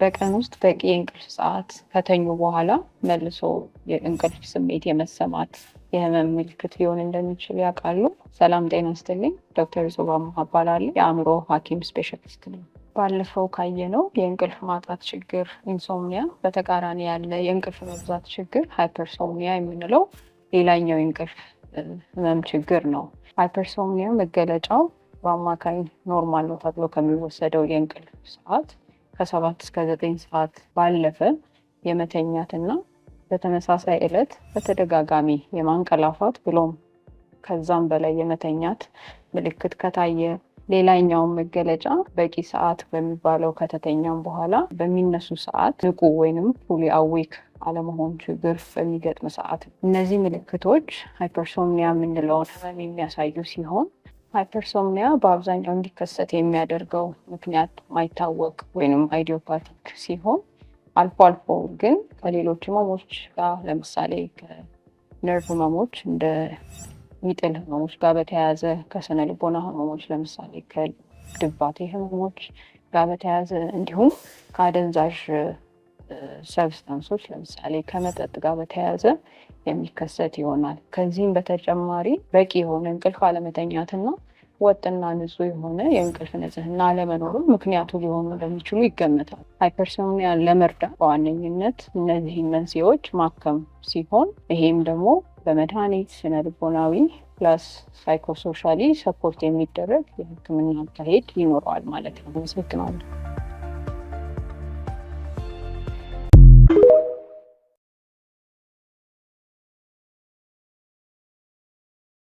በቀን ውስጥ በቂ የእንቅልፍ ሰዓት ከተኙ በኋላ መልሶ የእንቅልፍ ስሜት የመሰማት የህመም ምልክት ሊሆን እንደሚችል ያውቃሉ? ሰላም ጤና ይስጥልኝ። ዶክተር ዞባ እባላለሁ። የአእምሮ ሐኪም ስፔሻሊስት ነኝ። ባለፈው ካየነው የእንቅልፍ ማጣት ችግር insomnia በተቃራኒ ያለ የእንቅልፍ መብዛት ችግር hypersomnia የምንለው ሌላኛው የእንቅልፍ ህመም ችግር ነው። Hypersomnia መገለጫው በአማካኝ normal ነው ተብሎ ከሚወሰደው የእንቅልፍ ሰዓት ከ7 እስከ 9 ሰዓት ባለፈ የመተኛትና በተመሳሳይ ዕለት በተደጋጋሚ የማንቀላፋት ብሎም ከዛም በላይ የመተኛት ምልክት ከታየ፣ ሌላኛውን መገለጫ በቂ ሰዓት በሚባለው ከተተኛም በኋላ በሚነሱ ሰዓት ንቁ ወይንም fully awake አለመሆን ችግር በሚገጥም ሰዓት፣ እነዚህ ምልክቶች hypersomnia የምንለውን ህመም የሚያሳዩ ሲሆን፣ hypersomnia በአብዛኛው እንዲከሰት የሚያደርገው ምክንያት ማይታወቅ ወይንም idiopathic ሲሆን፣ አልፎ አልፎ ግን ከሌሎች ህመሞች ጋር፣ ለምሳሌ ከነርቭ ህመሞች እንደ ሚጥል ህመሞች ጋር በተያያዘ፣ ከስነ ልቦና ህመሞች ለምሳሌ ከድባቴ ህመሞች ጋር በተያያዘ፣ እንዲሁም ከአደንዛዥ substance ኦች ለምሳሌ ከመጠጥ ጋር በተያያዘ የሚከሰት ይሆናል። ከዚህም በተጨማሪ በቂ የሆነ እንቅልፍ አለመተኛትና ወጥና ንጹህ የሆነ የእንቅልፍ ንጽህና አለመኖሩም ምክንያቱ ሊሆኑ እንደሚችሉ ይገመታል። Hypersomnia ን ለመርዳት በዋነኝነት እነዚህን መንስኤዎች ማከም ሲሆን፣ ይሄም ደግሞ በመድኃኒት፣ ስነ ልቦናዊ plus psychosocially support የሚደረግ የህክምና አካሄድ ይኖረዋል ማለት ነው። አመሰግናለሁ።